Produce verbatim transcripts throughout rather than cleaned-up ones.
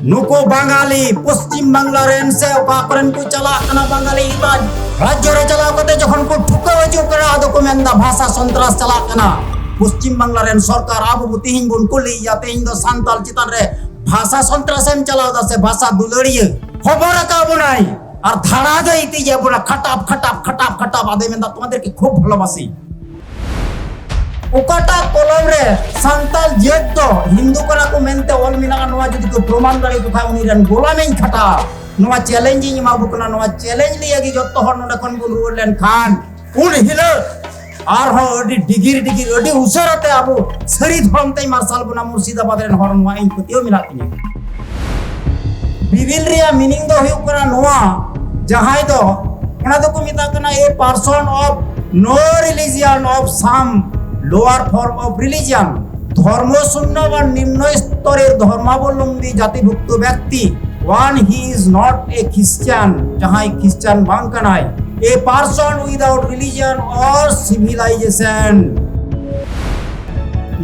ᱱᱩᱠᱩ ᱵᱟᱝᱜᱟᱞᱤ ᱯᱚᱥᱪᱤᱢ ᱵᱟᱝᱞᱟ ᱨᱮᱱ ᱥᱮ ᱚᱠᱟ ᱠᱚᱨᱮᱱ ᱠᱚ ᱪᱟᱞᱟᱜ ᱠᱟᱱᱟ, ᱵᱟᱝᱜᱟᱞᱤ ᱮᱴᱟᱜ ᱨᱟᱡᱽᱡᱚ ᱨᱮ ᱪᱟᱞᱟᱣ ᱠᱟᱛᱮ ᱡᱚᱠᱷᱚᱱ ᱠᱚ ᱴᱷᱩᱠᱟᱹᱣ ᱦᱤᱡᱩᱜ ᱠᱟᱱᱟ, ᱟᱫᱚ ᱠᱚ ᱢᱮᱱᱫᱟ ᱵᱷᱟᱥᱟ ᱥᱚᱱᱛᱨᱟᱥ ᱪᱟᱞᱟᱜ ᱠᱟᱱᱟ᱾ ᱯᱚᱥᱪᱤᱢ ᱵᱟᱝᱞᱟ ᱨᱮᱱ ᱥᱚᱨᱠᱟᱨ ᱟᱵᱚ ᱵᱚ ᱛᱤᱦᱤᱧ ᱵᱚᱱ ᱠᱩᱞᱤᱭᱮᱭᱟ, ᱛᱮᱦᱮᱧ ᱫᱚ ᱥᱟᱱᱛᱟᱞ ᱪᱮᱛᱟᱱ ᱨᱮ ᱵᱷᱟᱥᱟ ᱥᱚᱱᱛᱨᱟᱥ ᱮᱢ ᱪᱟᱞᱟᱣ ᱮᱫᱟ ᱥᱮ ᱵᱷᱟᱥᱟ ᱫᱩᱞᱟᱹᱲᱤᱭᱟᱹ? ᱠᱷᱚᱵᱚᱨ ᱟᱠᱟᱫ ᱵᱚᱱᱟᱭ ᱟᱨ ᱫᱷᱟᱲᱟ ᱫᱚᱭ ᱤᱫᱤᱭᱮᱫ ᱵᱚᱱᱟ ᱠᱷᱟᱴᱟᱯ ᱠᱷᱟᱴᱟᱯ ᱠᱷᱟᱴᱟᱯ ᱠᱷᱟᱴᱟᱯ, ᱟᱫᱚᱭ ᱢᱮᱱᱫᱟ ᱛᱚᱢᱟᱫᱮᱨ ᱠᱤ ᱠᱷᱩᱵ ᱵᱷᱟᱞᱚᱵᱟᱥᱤ᱾ ᱚᱠᱟᱴᱟᱜ ᱠᱚᱞᱚᱢ ᱨᱮ ᱥᱟᱱᱛᱟᱞ ᱡᱟᱹᱛ ᱫᱚ ᱦᱤᱱᱫᱩ ᱠᱟᱱᱟ ᱠᱚ ᱢᱮᱱᱛᱮ ᱚᱞ ᱢᱮᱱᱟᱜᱼᱟ, ᱱᱚᱣᱟ ᱡᱩᱫᱤ ᱠᱚ ᱯᱨᱚᱢᱟᱱ ᱫᱟᱲᱮᱭᱟᱠᱚ ᱠᱷᱟᱱ ᱩᱱᱤ ᱨᱮᱱ ᱜᱚᱞᱟᱢᱤᱧ ᱠᱷᱟᱴᱟᱜᱼᱟ᱾ ᱱᱚᱣᱟ ᱪᱮᱞᱮᱧᱡᱽ ᱤᱧ ᱮᱢᱟ ᱠᱚ ᱠᱟᱱᱟ᱾ ᱱᱚᱣᱟ ᱪᱮᱞᱮᱧᱡᱽ ᱞᱟᱹᱭᱟ ᱜᱮ ᱡᱚᱛᱚ ᱦᱚᱲ ᱱᱚᱰᱮ ᱠᱷᱚᱱ ᱵᱚᱱ ᱨᱩᱣᱟᱹᱲ ᱞᱮᱱᱠᱷᱟᱱ ᱩᱱ ᱦᱤᱞᱳᱜ ᱟᱨᱦᱚᱸ ᱟᱹᱰᱤ ᱰᱤᱜᱤᱨ ᱰᱤᱜᱤᱨ ᱟᱹᱰᱤ ᱩᱥᱟᱹᱨᱟ ᱛᱮ ᱟᱵᱚ ᱥᱟᱹᱨᱤ ᱫᱷᱚᱨᱚᱢ ᱛᱮᱭ ᱢᱟᱨᱥᱟᱞ ᱵᱚᱱᱟ ᱢᱩᱨᱥᱤᱫᱟᱵᱟᱫᱽ ᱨᱮᱱ ᱦᱚᱲ, ᱱᱚᱣᱟ ᱤᱧ ᱯᱟᱹᱛᱭᱟᱹᱣ ᱢᱮᱱᱟᱜ ᱛᱤᱧᱟᱹ᱾ ᱵᱤᱨᱤᱞ ᱨᱮᱭᱟᱜ ᱢᱤᱱᱤᱝ ᱫᱚ ᱦᱩᱭᱩᱜ ᱠᱟᱱᱟ ᱱᱚᱣᱟ, ᱡᱟᱦᱟᱸᱭ ᱫᱚ ᱚᱱᱟ ᱫᱚᱠᱚ ᱢᱮᱛᱟᱜ ᱠᱟᱱᱟ a person of no religion of some lower form of religion, ᱫᱷᱚᱨᱢᱚ ᱥᱩᱱᱱᱚ ᱵᱟ ᱱᱤᱢᱱᱚ স্তরের ধর্মাবলম্বী জাতিভুক্ত ব্যক্তি, one he is not a Christian, ᱡᱟᱦᱟᱸᱭ ᱠᱷᱨᱤᱥᱪᱟᱱ ᱵᱟᱝ ᱠᱟᱱᱟᱭ, a person without religion or civilization.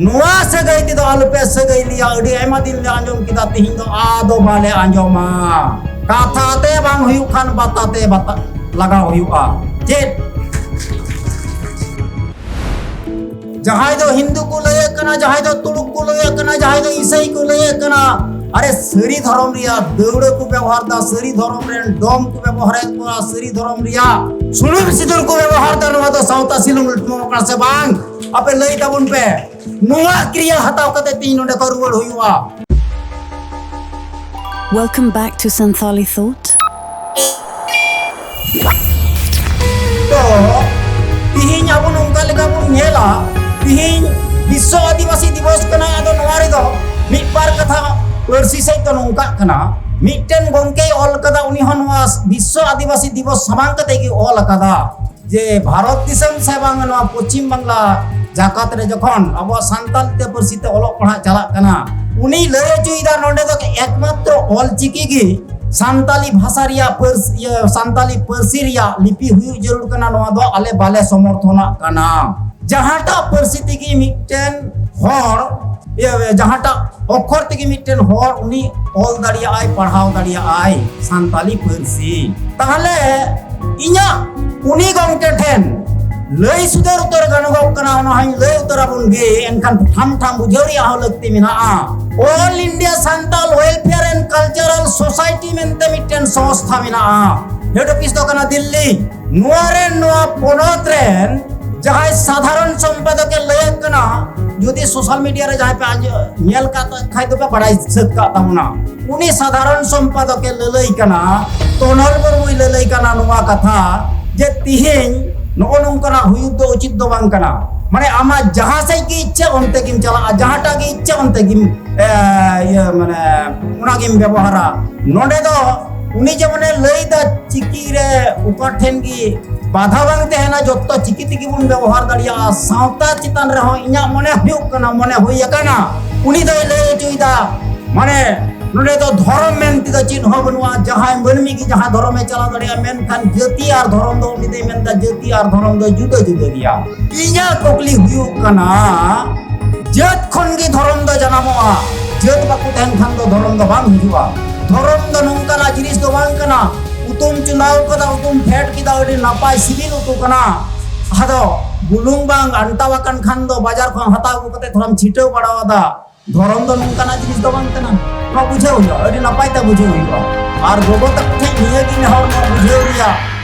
ᱱᱚᱣᱟ ᱥᱟᱹᱜᱟᱹᱭ ᱛᱮᱫᱚ ᱟᱞᱚᱯᱮ ᱥᱟᱹᱜᱟᱹᱭ ᱞᱮᱭᱟ᱾ ᱟᱹᱰᱤ ᱟᱭᱢᱟ ᱫᱤᱱ ᱞᱮ ᱟᱸᱡᱚᱢ ᱠᱮᱫᱟ, ᱛᱮᱦᱮᱧ ᱫᱚ ᱟᱫᱚ ᱵᱟᱞᱮ ᱟᱸᱡᱚᱢᱟ᱾ ᱠᱟᱛᱷᱟ ᱛᱮ ᱵᱟᱝ ᱦᱩᱭᱩᱜ ᱠᱷᱟᱱ ᱵᱟᱛᱟ ᱛᱮ ᱵᱟᱛᱟ ᱞᱟᱜᱟᱣ ᱦᱩᱭᱩᱜᱼᱟ᱾ ᱪᱮᱫ? ᱡᱟᱦᱟᱸᱭ ᱫᱚ ᱦᱤᱱᱫᱩ ᱠᱚ ᱞᱟᱹᱭᱮᱫ ᱠᱟᱱᱟ, ᱡᱟᱦᱟᱸᱭ ᱫᱚ ᱛᱩᱲᱩᱠ ᱠᱚ ᱞᱟᱹᱭᱮᱫ ᱠᱟᱱᱟ, ᱡᱟᱦᱟᱸᱭ ᱫᱚ ᱤᱥᱟᱹᱭ ᱠᱚ ᱞᱟᱹᱭᱮᱫ ᱠᱟᱱᱟ, ᱟᱨᱮ ᱥᱟᱹᱨᱤ ᱫᱷᱚᱨᱚᱢ ᱨᱮᱭᱟᱜ ᱫᱟᱹᱣᱲᱟᱹ ᱠᱚ ᱵᱮᱵᱚᱦᱟᱨ ᱫᱟ, ᱥᱟᱹᱨᱤ ᱫᱷᱚᱨᱚᱢ ᱨᱮᱱ ᱰᱚᱢ ᱠᱚ ᱵᱮᱵᱚᱦᱟᱨᱮᱫ ᱠᱚᱣᱟ, ᱥᱟᱹᱨᱤ ᱫᱷᱚᱨᱚᱢ ᱨᱮᱭᱟᱜ ᱥᱩᱱᱩᱢ ᱥᱤᱸᱫᱩᱨ ᱠᱚ ᱵᱮᱵᱚᱦᱟᱨ ᱫᱟ, ᱱᱚᱣᱟ ᱫᱚ ᱥᱟᱶᱛᱟ ᱥᱤᱞᱟᱹᱢ ᱞᱩᱴᱢᱚᱜ ᱠᱟᱱᱟ ᱥᱮ ᱵᱟᱝ? ᱟᱯᱮ ᱞᱟᱹᱭ ᱛᱟᱵᱚᱱ ᱯᱮ᱾ ᱱᱚᱣᱟ ᱠᱨᱤᱭᱟ ᱦᱟᱛᱟᱣ ᱠᱟᱛᱮ ᱛᱤᱦᱤᱧ ᱱᱚᱰᱮ ᱠᱚ ᱨᱩᱣᱟᱹᱲ ᱦᱩᱭᱩᱜᱼᱟ᱾ Welcome back to Santali Thought. ᱛᱚ ᱛᱤᱦᱤᱧ ᱟᱵᱚ ᱱᱚᱝᱠᱟ ᱞᱮᱠᱟ ᱵᱚᱱ ᱧᱮᱞᱟ, ᱛᱤᱦᱤᱧ ᱵᱤᱥᱥᱚ ᱟᱹᱫᱤᱵᱟᱹᱥᱤ ᱫᱤᱵᱚᱥ ᱠᱟᱱᱟ᱾ ᱟᱫᱚ ᱱᱚᱣᱟ ᱨᱮᱫᱚ ᱢᱤᱫ ᱵᱟᱨ ᱠᱟᱛᱷᱟ ᱯᱟᱹᱨᱥᱤ ᱥᱮᱫ ᱫᱚ ᱱᱚᱝᱠᱟᱜ ᱠᱟᱱᱟ, ᱢᱤᱫᱴᱮᱱ ᱜᱚᱝᱠᱮᱭ ᱚᱞ ᱠᱟᱫᱟ, ᱩᱱᱤ ᱦᱚᱸ ᱱᱚᱣᱟ ᱵᱤᱥᱥᱚ ᱟᱹᱫᱤᱵᱟᱹᱥᱤ ᱫᱤᱵᱚᱥ ᱥᱟᱢᱟᱝ ᱠᱟᱛᱮ ᱜᱮ ᱚᱞ ᱟᱠᱟᱫᱟ᱾ ᱡᱮ ᱵᱷᱟᱨᱚᱛ ᱫᱤᱥᱚᱢ ᱥᱮ ᱵᱟᱝ ᱱᱚᱣᱟ ᱯᱚᱪᱷᱤᱢ ᱵᱟᱝᱞᱟ ᱡᱟᱠᱟᱛ ᱨᱮ ᱡᱚᱠᱷᱚᱱ ᱟᱵᱚᱣᱟᱜ ᱥᱟᱱᱛᱟᱲᱤ ᱛᱮ ᱯᱟᱹᱨᱥᱤ ᱛᱮ ᱚᱞᱚᱜ ᱯᱟᱲᱦᱟᱜ ᱪᱟᱞᱟᱜ ᱠᱟᱱᱟ, ᱩᱱᱤ ᱞᱟᱹᱭ ᱦᱚᱪᱚᱭᱮᱫᱟ ᱱᱚᱰᱮ ᱫᱚ ᱮᱠᱢᱟᱛᱨᱚ ᱚᱞ ᱪᱤᱠᱤ ᱜᱮ ᱥᱟᱱᱛᱟᱞᱤ ᱵᱷᱟᱥᱟ ᱨᱮᱭᱟᱜ ᱯᱟᱹᱨᱥᱤ, ᱤᱭᱟᱹ, ᱥᱟᱱᱛᱟᱞᱤ ᱯᱟᱹᱨᱥᱤ ᱨᱮᱭᱟᱜ ᱞᱤᱯᱤ ᱦᱩᱭᱩᱜ ᱡᱟᱹᱨᱩᱲ ᱠᱟᱱᱟ, ᱱᱚᱣᱟ ᱫᱚ ᱟᱞᱮ ᱵᱟᱞᱮ ᱥᱚᱢᱚᱨᱛᱷᱚᱱᱟᱜ ᱠᱟᱱᱟ᱾ ᱡᱟᱦᱟᱸᱴᱟᱜ ᱯᱟᱹᱨᱥᱤ ᱛᱮᱜᱮ ᱢᱤᱫᱴᱮᱱ ᱦᱚᱲ ᱤᱭᱟᱹ, ᱡᱟᱦᱟᱸᱴᱟᱜ ᱚᱠᱠᱷᱚᱨ ᱛᱮᱜᱮ ᱢᱤᱫᱴᱮᱱ ᱦᱚᱲ ᱩᱱᱤ ᱚᱞ ᱫᱟᱲᱮᱭᱟᱜᱼᱟᱭ, ᱯᱟᱲᱦᱟᱣ ᱫᱟᱲᱮᱭᱟᱜᱼᱟᱭ ᱥᱟᱱᱛᱟᱞᱤ ᱯᱟᱹᱨᱥᱤ᱾ ᱛᱟᱦᱞᱮ ᱤᱧᱟᱹᱜ ᱩᱱᱤ ᱜᱚᱢᱠᱮ ᱴᱷᱮᱱ ᱞᱟᱹᱭ ᱥᱚᱫᱚᱨ ᱩᱛᱟᱹᱨ ᱜᱟᱱᱚᱜᱚᱜ ᱠᱟᱱᱟ, ᱚᱱᱟ ᱦᱚᱸᱧ ᱞᱟᱹᱭ ᱩᱛᱟᱹᱨ ᱟᱵᱚᱱ ᱜᱮ, ᱮᱱᱠᱷᱟᱱ ᱴᱷᱟᱢ ᱴᱷᱟᱢ ᱵᱩᱡᱷᱟᱹᱣ ᱨᱮᱭᱟᱜ ᱦᱚᱸ ᱞᱟᱹᱠᱛᱤ ᱢᱮᱱᱟᱜᱼᱟ᱾ All India Santal Welfare and Cultural Society ᱢᱮᱱᱛᱮ ᱢᱤᱫᱴᱮᱱ ᱥᱚᱝᱥᱛᱷᱟ ᱢᱮᱱᱟᱜᱼᱟ, ᱦᱮᱰ ᱚᱯᱷᱤᱥ ᱫᱚ ᱠᱟᱱᱟ ᱫᱤᱞᱞᱤ᱾ ᱱᱚᱣᱟ ᱨᱮᱱ, ᱱᱚᱣᱟ ᱯᱚᱱᱚᱛ ᱨᱮᱱ ᱡᱟᱦᱟᱸᱭ ᱥᱟᱫᱷᱟᱨᱚᱱ ᱥᱚᱢᱯᱟᱫᱚᱠ ᱮ ᱞᱟᱹᱭᱮᱫ ᱠᱟᱱᱟ, ᱡᱩᱫᱤ ᱥᱳᱥᱟᱞ ᱢᱤᱰᱤᱭᱟ ᱨᱮ ᱡᱟᱦᱟᱸᱭ ᱯᱮ ᱟᱸᱡᱚ-, ᱧᱮᱞ ᱠᱟᱜ ᱠᱷᱟᱡ ᱫᱚᱯᱮ ᱵᱟᱲᱟᱭ ᱥᱟᱹᱛ ᱠᱟᱜ ᱛᱟᱵᱚᱱᱟ, ᱩᱱᱤ ᱥᱟᱫᱷᱟᱨᱚᱱ ᱥᱚᱢᱯᱟᱫᱚᱠ ᱮ ᱞᱟᱹᱞᱟᱹᱭ ᱠᱟᱱᱟ, ᱛᱚᱱᱚᱞ ᱢᱩᱨᱢᱩᱭ ᱞᱟᱹᱞᱟᱹᱭ ᱠᱟᱱᱟ ᱱᱚᱣᱟ ᱠᱟᱛᱷᱟ ᱡᱮ ᱛᱤᱦᱤᱧ ᱱᱚᱜᱼᱚ ᱱᱚᱝᱠᱟᱱᱟᱜ ᱦᱩᱭᱩᱜ ᱫᱚ ᱩᱪᱤᱛ ᱫᱚ ᱵᱟᱝ ᱠᱟᱱᱟ᱾ ᱢᱟᱱᱮ ᱟᱢᱟᱜ ᱡᱟᱦᱟᱸ ᱥᱮᱫ ᱜᱮ ᱤᱪᱪᱷᱟᱹ ᱚᱱᱛᱮ ᱜᱮᱢ ᱪᱟᱞᱟᱜᱼᱟ, ᱡᱟᱦᱟᱸᱴᱟᱜ ᱜᱮ ᱤᱪᱪᱷᱟᱹ ᱚᱱᱛᱮ ᱜᱮᱢ, ᱮ, ᱤᱭᱟᱹ, ᱢᱟᱱᱮ ᱚᱱᱟ ᱜᱮᱢ ᱵᱮᱵᱚᱦᱟᱨᱟ᱾ ᱱᱚᱰᱮ ᱫᱚ ᱩᱱᱤ ᱡᱮᱢᱚᱱᱮ ᱞᱟᱹᱭ ᱫᱟ ᱪᱤᱠᱤ ᱨᱮ ᱚᱠᱟ ᱴᱷᱮᱱ ᱜᱮ ᱵᱟᱫᱷᱟ ᱵᱟᱝ ᱛᱟᱦᱮᱱᱟ, ᱡᱚᱛᱚ ᱪᱤᱠᱤ ᱛᱮᱜᱮ ᱵᱚᱱ ᱵᱮᱵᱚᱦᱟᱨ ᱫᱟᱲᱮᱭᱟᱜᱼᱟ᱾ ᱥᱟᱶᱛᱟ ᱪᱮᱛᱟᱱ ᱨᱮᱦᱚᱸ ᱤᱧᱟᱹᱜ ᱢᱚᱱᱮ ᱦᱩᱭᱩᱜ ᱠᱟᱱᱟ, ᱢᱚᱱᱮ ᱦᱩᱭ ᱟᱠᱟᱱᱟ, ᱩᱱᱤ ᱫᱚᱭ ᱞᱟᱹᱭ ᱦᱚᱪᱚᱭᱮᱫᱟ, ᱢᱟᱱᱮ ᱱᱚᱰᱮ ᱫᱚ ᱫᱷᱚᱨᱚᱢ ᱢᱮᱱᱛᱮ ᱫᱚ ᱪᱮᱫ ᱦᱚᱸ ᱵᱟᱹᱱᱩᱜᱼᱟ, ᱡᱟᱦᱟᱸᱭ ᱢᱟᱹᱱᱢᱤ ᱜᱮ ᱡᱟᱦᱟᱸ ᱫᱷᱚᱨᱚᱢᱮ ᱪᱟᱞᱟᱣ ᱫᱟᱲᱮᱭᱟᱜᱼᱟ, ᱢᱮᱱᱠᱷᱟᱱ ᱡᱟᱹᱛᱤ ᱟᱨ ᱫᱷᱚᱨᱚᱢ ᱫᱚ ᱩᱱᱤ ᱫᱚᱭ ᱢᱮᱱᱫᱟ ᱡᱟᱹᱛᱤ ᱟᱨ ᱫᱷᱚᱨᱚᱢ ᱫᱚ ᱡᱩᱫᱟᱹ ᱡᱩᱫᱟᱹ ᱜᱮᱭᱟ᱾ ᱤᱧᱟᱹᱜ ᱠᱩᱠᱞᱤ ᱦᱩᱭᱩᱜ ᱠᱟᱱᱟ, ᱡᱟᱹᱛ ᱠᱷᱚᱱ ᱜᱮ ᱫᱷᱚᱨᱚᱢ ᱫᱚ ᱡᱟᱱᱟᱢᱚᱜᱼᱟ, ᱡᱟᱹᱛ ᱵᱟᱠᱚ ᱛᱟᱦᱮᱱ ᱠᱷᱟᱱ ᱫᱚ ᱫᱷᱚᱨᱚᱢ ᱫᱚ ᱵᱟᱝ ᱦᱤᱡᱩᱜᱼᱟ᱾ ᱫᱷᱚᱨᱚᱢ ᱫᱚ ᱱᱚᱝᱠᱟᱱᱟᱜ ᱡᱤᱱᱤᱥ ᱫᱚ ᱵᱟᱝ ᱠᱟᱱᱟ, ᱩᱛᱩᱢ ᱪᱚᱸᱫᱟᱣ ᱠᱟᱫᱟ, ᱩᱛᱩᱢ ᱯᱷᱮᱰ ᱠᱮᱫᱟ, ᱟᱹᱰᱤ ᱱᱟᱯᱟᱭ ᱥᱤᱵᱤᱞ ᱩᱛᱩ ᱠᱟᱱᱟ, ᱟᱫᱚ ᱵᱩᱞᱩᱝ ᱵᱟᱝ ᱟᱱᱴᱟᱣ ᱟᱠᱟᱱ ᱠᱷᱟᱱ ᱫᱚ ᱵᱟᱡᱟᱨ ᱠᱷᱚᱱ ᱦᱟᱛᱟᱣ ᱟᱹᱜᱩ ᱠᱟᱛᱮ ᱛᱷᱚᱲᱟᱢ ᱪᱷᱤᱴᱟᱹᱣ ᱵᱟᱲᱟᱣᱟᱫᱟ᱾ ᱫᱷᱚᱨᱚᱢ ᱫᱚ ᱱᱚᱝᱠᱟᱱᱟᱜ ᱡᱤᱱᱤᱥ ᱫᱚ ᱵᱟᱝ ᱠᱟᱱᱟ᱾ ᱱᱚᱣᱟ ᱵᱩᱡᱷᱟᱹᱣ ᱦᱩᱭᱩᱜᱼᱟ, ᱟᱹᱰᱤ ᱱᱟᱯᱟᱭ ᱛᱮ ᱵᱩᱡᱷᱟᱹᱣ ᱦᱩᱭᱩᱜᱼᱟ᱾ ᱟᱨ ᱜᱚᱜᱚ ᱛᱟᱠᱚ ᱴᱷᱮᱱ ᱱᱤᱭᱟᱹ ᱜᱮ ᱱᱮᱦᱚᱨ ᱱᱚᱣᱟ ᱵᱩᱡᱷᱟᱹᱣ ᱨᱮᱭᱟᱜ,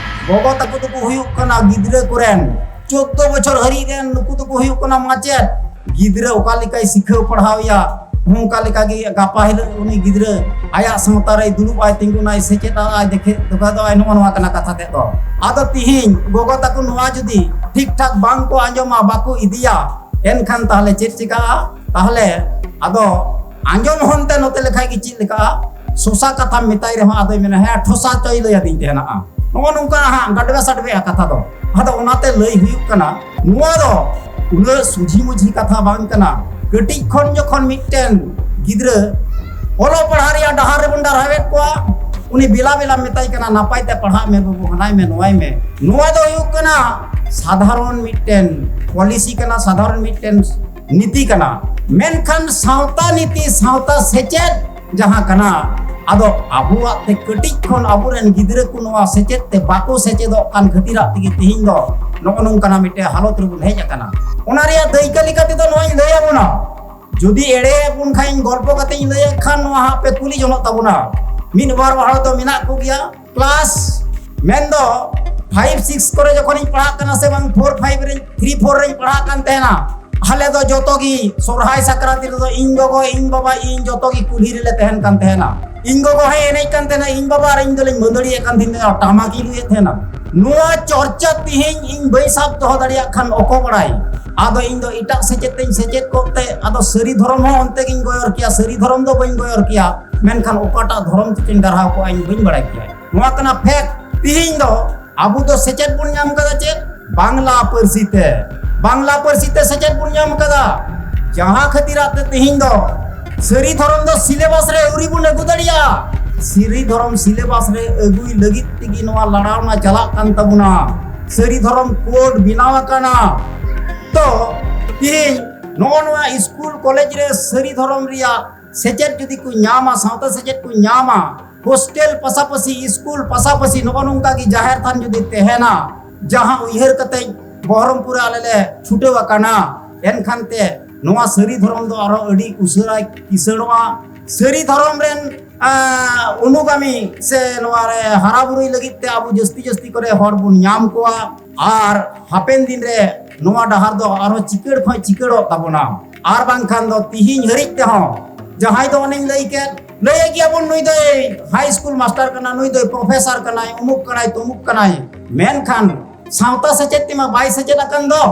ᱜᱚᱜᱚ ᱛᱟᱠᱚ ᱫᱚᱠᱚ ᱦᱩᱭᱩᱜ ᱠᱟᱱᱟ ᱜᱤᱫᱽᱨᱟᱹ ᱠᱚᱨᱮᱱ, ᱪᱳᱫᱫᱳ ᱵᱚᱪᱷᱚᱨ ᱦᱟᱹᱨᱤᱡ ᱨᱮᱱ ᱱᱩᱠᱩ ᱫᱚᱠᱚ ᱦᱩᱭᱩᱜ ᱠᱟᱱᱟ ᱢᱟᱪᱮᱫ᱾ ᱜᱤᱫᱽᱨᱟᱹ ᱚᱠᱟ ᱞᱮᱠᱟᱭ ᱥᱤᱠᱷᱟᱹᱣ ᱯᱟᱲᱦᱟᱣ ᱮᱭᱟ, ᱚᱱᱠᱟ ᱞᱮᱠᱟ ᱜᱮ ᱜᱟᱯᱟ ᱦᱤᱞᱳᱜ ᱩᱱᱤ ᱜᱤᱫᱽᱨᱟᱹ ᱟᱭᱟᱜ ᱥᱟᱶᱛᱟ ᱨᱮᱭ ᱫᱩᱲᱩᱵ ᱟᱭ, ᱛᱤᱸᱜᱩᱱᱟᱭ, ᱥᱮᱪᱮᱫᱚᱜ ᱟᱭ, ᱫᱮᱠᱷᱮ ᱫᱚᱠᱷᱟ ᱫᱚ ᱟᱭ, ᱱᱚᱜᱼᱚ ᱱᱚᱣᱟ ᱠᱟᱱᱟ ᱠᱟᱛᱷᱟ ᱛᱮᱫ ᱫᱚ᱾ ᱟᱫᱚ ᱛᱤᱦᱤᱧ ᱜᱚᱜᱚ ᱛᱟᱠᱚ ᱱᱚᱣᱟ ᱡᱩᱫᱤ ᱴᱷᱤᱠ ᱴᱷᱟᱠ ᱵᱟᱝ ᱠᱚ ᱟᱸᱡᱚᱢᱟ, ᱵᱟᱠᱚ ᱤᱫᱤᱭᱟ, ᱮᱱᱠᱷᱟᱱ ᱛᱟᱦᱞᱮ ᱪᱮᱫ ᱪᱤᱠᱟᱜᱼᱟ? ᱛᱟᱦᱞᱮ ᱟᱫᱚ ᱟᱸᱡᱚᱢ ᱦᱚᱱᱛᱮ ᱱᱚᱛᱮ ᱞᱮᱠᱷᱟᱡ ᱜᱮ ᱪᱮᱫ ᱞᱮᱠᱟᱜᱼᱟ? ᱥᱚᱥᱟ ᱠᱟᱛᱷᱟᱢ ᱢᱮᱛᱟᱭ ᱨᱮᱦᱚᱸ ᱟᱫᱚᱭ ᱢᱮᱱᱟ, "ᱦᱮᱸ, ᱴᱷᱚᱥᱟ ᱪᱚᱭ ᱞᱟᱹᱭ ᱟᱹᱫᱤᱧ ᱛᱟᱦᱮᱱᱟ᱾" ᱱᱚᱜᱼᱚ ᱱᱚᱝᱠᱟ ᱦᱟᱸᱜ ᱜᱟᱰᱣᱟ ᱥᱟᱰᱣᱮᱜᱼᱟ ᱠᱟᱛᱷᱟ ᱫᱚ᱾ ᱟᱫᱚ ᱚᱱᱟᱛᱮ ᱞᱟᱹᱭ ᱦᱩᱭᱩᱜ ᱠᱟᱱᱟ, ᱱᱚᱣᱟ ᱫᱚ ᱩᱱᱟᱹᱜ ᱥᱩᱡᱷᱤ ᱢᱩᱡᱷᱤ ᱠᱟᱛᱷᱟ ᱵᱟᱝ ᱠᱟᱱᱟ᱾ ᱠᱟᱹᱴᱤᱡ ᱠᱷᱚᱱ ᱡᱚᱠᱷᱚᱱ ᱢᱤᱫᱴᱮᱱ ᱜᱤᱫᱽᱨᱟᱹ ᱚᱞᱚᱜ ᱯᱟᱲᱦᱟᱜ ᱨᱮᱭᱟᱜ ᱰᱟᱦᱟᱨ ᱨᱮᱵᱚᱱ ᱰᱟᱨᱦᱟᱣᱮᱫ ᱠᱚᱣᱟ, ᱩᱱᱤ ᱵᱮᱞᱟ ᱵᱮᱞᱟ ᱢᱮᱛᱟᱭ ᱠᱟᱱᱟ, "ᱱᱟᱯᱟᱭ ᱛᱮ ᱯᱟᱲᱦᱟᱜ ᱢᱮ ᱵᱟᱹᱵᱩ, ᱦᱟᱱᱟᱭ ᱢᱮ, ᱱᱚᱣᱟᱭ ᱢᱮ᱾" ᱱᱚᱣᱟ ᱫᱚ ᱦᱩᱭᱩᱜ ᱠᱟᱱᱟ ᱥᱟᱫᱷᱟᱨᱚᱱ ᱢᱤᱫᱴᱮᱱ ᱯᱚᱞᱤᱥᱤ ᱠᱟᱱᱟ, ᱥᱟᱫᱷᱟᱨᱚᱱ ᱢᱤᱫᱴᱮᱱ ᱱᱤᱛᱤ ᱠᱟᱱᱟ᱾ ᱢᱮᱱᱠᱷᱟᱱ ᱥᱟᱶᱛᱟ ᱱᱤᱛᱤ, ᱥᱟᱶᱛᱟ ᱥᱮᱪᱮᱫ ᱡᱟᱦᱟᱸ ᱠᱟᱱᱟ, ᱟᱫᱚ ᱟᱵᱚᱣᱟᱜ ᱛᱮ ᱠᱟᱹᱴᱤᱡ ᱠᱷᱚᱱ ᱟᱵᱚᱨᱮᱱ ᱜᱤᱫᱽᱨᱟᱹ ᱠᱚ ᱱᱚᱣᱟ ᱥᱮᱪᱮᱫ ᱛᱮ ᱵᱟᱠᱚ ᱥᱮᱪᱮᱫᱚᱜ ᱠᱟᱱ ᱠᱷᱟᱹᱛᱤᱨᱟᱜ ᱛᱮᱜᱮ ᱛᱮᱦᱮᱧ ᱫᱚ ᱱᱚᱜᱼᱚ ᱱᱚᱝᱠᱟᱱᱟᱜ ᱢᱤᱫᱴᱮᱱ ᱦᱟᱞᱚᱛ ᱨᱮᱵᱚᱱ ᱦᱮᱡ ᱟᱠᱟᱱᱟ᱾ ᱚᱱᱟ ᱨᱮᱭᱟᱜ ᱫᱟᱹᱭᱠᱟᱹ ᱞᱮᱠᱟ ᱛᱮᱫᱚ ᱱᱚᱣᱟᱧ ᱞᱟᱹᱭ ᱟᱵᱚᱱᱟ, ᱡᱩᱫᱤ ᱮᱲᱮ ᱟᱵᱚᱱ ᱠᱷᱟᱱ, ᱜᱚᱞᱯᱚ ᱠᱟᱛᱮᱧ ᱞᱟᱹᱭᱮᱫ ᱠᱷᱟᱱ, ᱱᱚᱣᱟ ᱦᱟᱸᱜ ᱯᱮ ᱠᱩᱞᱤ ᱡᱚᱱᱚᱜ ᱛᱟᱵᱚᱱᱟ᱾ ᱢᱤᱫ ᱵᱟᱨ ᱦᱚᱲ ᱫᱚ ᱢᱮᱱᱟᱜ ᱠᱚᱜᱮᱭᱟ, ᱠᱞᱟᱥ ᱢᱮᱱᱫᱚ ᱯᱷᱟᱭᱤᱵᱷ ᱥᱤᱠᱥ ᱠᱚᱨᱮ ᱡᱚᱠᱷᱚᱱᱤᱧ ᱯᱟᱲᱦᱟᱜ ᱠᱟᱱᱟ ᱥᱮ ᱵᱟᱝ ᱯᱷᱳᱨ ᱯᱷᱟᱭᱤᱵᱷ ᱨᱮᱧ, ᱛᱷᱨᱤ ᱯᱷᱳᱨ ᱨᱮᱧ ᱯᱟᱲᱦᱟᱜ ᱠᱟᱱ ᱛᱟᱦᱮᱱᱟ, ᱟᱞᱮ ᱫᱚ ᱡᱚᱛᱚ ᱜᱮ ᱥᱚᱨᱦᱟᱭ ᱥᱟᱠᱨᱟᱛ ᱨᱮᱫᱚ ᱤᱧ ᱜᱚᱜᱚ, ᱤᱧ ᱵᱟᱵᱟ, ᱤᱧ ᱡᱚᱛᱚ ᱜᱮ ᱠᱩᱞᱦᱤ ᱨᱮᱞᱮ ᱛᱟᱦᱮᱱ ᱠᱟᱱ ᱛᱟᱦᱮᱱᱟ᱾ ᱤᱧ ᱜᱚᱜᱚ ᱦᱚᱸᱭ ᱮᱱᱮᱡ ᱠᱟᱱ ᱛᱟᱦᱮᱱᱟ, ᱤᱧ ᱵᱟᱵᱟ ᱟᱨ ᱤᱧ ᱫᱚᱞᱤᱧ ᱢᱟᱹᱫᱟᱹᱲᱤᱭᱮᱫ ᱠᱟᱱ ᱛᱟᱦᱮᱱᱟ, ᱴᱟᱢᱟᱠ ᱤᱧ ᱨᱩᱭᱮᱫ ᱛᱟᱦᱮᱱᱟ᱾ ᱱᱚᱣᱟ ᱪᱚᱨᱪᱟ ᱛᱮᱦᱮᱧ ᱤᱧ ᱵᱟᱹᱧ ᱥᱟᱵ ᱫᱚᱦᱚ ᱫᱟᱲᱮᱭᱟᱜ ᱠᱷᱟᱱ ᱚᱠᱚ ᱵᱟᱲᱟᱭ, ᱟᱫᱚ ᱤᱧ ᱫᱚ ᱮᱴᱟᱜ ᱥᱮᱪᱮᱫ ᱛᱮᱧ ᱥᱮᱪᱮᱫ ᱠᱚᱜ ᱛᱮ, ᱟᱫᱚ ᱥᱟᱹᱨᱤ ᱫᱷᱚᱨᱚᱢ ᱦᱚᱸ ᱚᱱᱛᱮ ᱜᱤᱧ ᱜᱚᱭᱚᱨ ᱠᱮᱭᱟ, ᱥᱟᱹᱨᱤ ᱫᱷᱚᱨᱚᱢ ᱫᱚ ᱵᱟᱹᱧ ᱜᱚᱭᱚᱨ ᱠᱮᱭᱟ, ᱢᱮᱱᱠᱷᱟᱱ ᱚᱠᱟᱴᱟᱜ ᱫᱷᱚᱨᱚᱢ ᱛᱮᱪᱚᱧ ᱰᱟᱨᱦᱟᱣ ᱠᱚᱜᱼᱟ ᱤᱧ ᱵᱟᱹᱧ ᱵᱟᱲᱟᱭ ᱠᱮᱭᱟ᱾ ᱱᱚᱣᱟ ᱠᱟᱱᱟ ᱯᱷᱮᱠᱴ᱾ ᱛᱤᱦᱤᱧ ᱫᱚ ᱟᱵᱚ ᱫᱚ ᱥᱮᱪᱮᱫ ᱵᱚᱱ ᱧᱟᱢ ᱠᱟᱫᱟ ᱪᱮᱫ? ᱵᱟᱝᱞᱟ ᱯᱟᱹᱨᱥᱤ ᱛᱮ, ᱵᱟᱝᱞᱟ ᱯᱟᱹᱨᱥᱤ ᱛᱮ ᱥᱮᱪᱮᱫ ᱵᱚᱱ ᱧᱟᱢ ᱠᱟᱫᱟ᱾ ᱡᱟᱦᱟᱸ ᱠᱷᱟᱹᱛᱤᱨᱟᱜ ᱛᱮ ᱛᱤᱦᱤᱧ ᱫᱚ ᱥᱟᱹᱨᱤ ᱫᱷᱚᱨᱚᱢ ᱫᱚ ᱥᱤᱞᱮᱵᱟᱥ ᱨᱮ ᱟᱹᱣᱨᱤ ᱵᱚᱱ ᱟᱹᱜᱩ ᱫᱟᱲᱮᱭᱟᱜᱼᱟ᱾ ᱥᱟᱹᱨᱤ ᱫᱷᱚᱨᱚᱢ ᱥᱤᱞᱮᱵᱟᱥ ᱨᱮ ᱟᱹᱜᱩᱭ ᱞᱟᱹᱜᱤᱫ ᱛᱮᱜᱮ ᱱᱚᱣᱟ ᱞᱟᱲᱟᱣᱱᱟ ᱪᱟᱞᱟᱜ ᱠᱟᱱ ᱛᱟᱵᱚᱱᱟ᱾ ᱥᱟᱹᱨᱤ ᱫᱷᱚᱨᱚᱢ ᱠᱳᱰ ᱵᱮᱱᱟᱣ ᱟᱠᱟᱱᱟ᱾ ᱛᱚ ᱛᱤᱦᱤᱧ ᱱᱚᱜᱼᱚ ᱱᱚᱣᱟ ᱥᱠᱩᱞ ᱠᱚᱞᱮᱡᱽ ᱨᱮ ᱥᱟᱹᱨᱤ ᱫᱷᱚᱨᱚᱢ ᱨᱮᱭᱟᱜ ᱥᱮᱪᱮᱫ ᱡᱩᱫᱤ ᱠᱚ ᱧᱟᱢᱟ, ᱥᱟᱶᱛᱟ ᱥᱮᱪᱮᱫ ᱠᱚ ᱧᱟᱢᱟ, ᱦᱳᱥᱴᱮᱞ ᱯᱟᱥᱟᱯᱟᱥᱤ, ᱥᱠᱩᱞ ᱯᱟᱥᱟᱯᱟᱥᱤ ᱱᱚᱜᱼᱚ ᱱᱚᱝᱠᱟ ᱜᱮ ᱡᱟᱦᱮᱨ ᱛᱷᱟᱱ ᱡᱩᱫᱤ ᱛᱟᱦᱮᱱᱟ, ᱡᱟᱦᱟᱸ ᱩᱭᱦᱟᱹᱨ ᱠᱟᱛᱮ ᱵᱚᱦᱚᱨᱚᱢᱯᱩᱨ ᱨᱮ ᱟᱞᱮ ᱞᱮ ᱪᱷᱩᱴᱟᱹᱣ ᱟᱠᱟᱱᱟ, ᱮᱱᱠᱷᱟᱱ ᱛᱮ ᱱᱚᱣᱟ ᱥᱟᱹᱨᱤ ᱫᱷᱚᱨᱚᱢ ᱫᱚ ᱟᱨᱦᱚᱸ ᱟᱹᱰᱤ ᱩᱥᱟᱹᱨᱟᱭ ᱠᱤᱥᱟᱹᱬᱚᱜᱼᱟ᱾ ᱥᱟᱹᱨᱤ ᱫᱷᱚᱨᱚᱢ ᱨᱮᱱ, ᱟᱸ, ᱚᱱᱩᱜᱟᱢᱤ ᱥᱮ ᱱᱚᱣᱟ ᱨᱮ ᱦᱟᱨᱟ ᱵᱩᱨᱩᱭ ᱞᱟᱹᱜᱤᱫ ᱛᱮ ᱟᱵᱚ ᱡᱟᱹᱥᱛᱤ ᱡᱟᱹᱥᱛᱤ ᱠᱚᱨᱮ ᱦᱚᱲ ᱵᱚᱱ ᱧᱟᱢ ᱠᱚᱣᱟ᱾ ᱟᱨ ᱦᱟᱯᱮᱱ ᱫᱤᱱ ᱨᱮ ᱱᱚᱣᱟ ᱰᱟᱦᱟᱨ ᱫᱚ ᱟᱨᱦᱚᱸ ᱪᱤᱠᱟᱹᱲ ᱠᱷᱚᱱ ᱪᱤᱠᱟᱹᱲᱚᱜ ᱛᱟᱵᱚᱱᱟ᱾ ᱟᱨ ᱵᱟᱝᱠᱷᱟᱱ ᱫᱚ ᱛᱤᱦᱤᱧ ᱦᱟᱹᱨᱤᱡ ᱛᱮᱦᱚᱸ ᱡᱟᱦᱟᱸᱭ ᱫᱚ ᱚᱱᱮᱧ ᱞᱟᱹᱭ ᱠᱮᱫ, ᱞᱟᱹᱭᱮᱫ ᱜᱮᱭᱟᱵᱚᱱ ᱱᱩᱭ ᱫᱚᱭ ᱦᱟᱭ ᱥᱠᱩᱞ ᱢᱟᱥᱴᱟᱨ ᱠᱟᱱᱟ, ᱱᱩᱭ ᱫᱚᱭ ᱯᱨᱚᱯᱷᱮᱥᱟᱨ ᱠᱟᱱᱟᱭ, ᱩᱢᱩᱠ ᱠᱟᱱᱟᱭ, ᱛᱩᱢᱩᱠ ᱠᱟᱱᱟᱭ, ᱢᱮᱱᱠᱷᱟᱱ ᱥᱟᱶᱛᱟ ᱥᱮᱪᱮᱫ ᱛᱮᱢᱟ ᱵᱟᱭ ᱥᱮᱪᱮᱫ ᱟᱠᱟᱱ ᱫᱚ᱾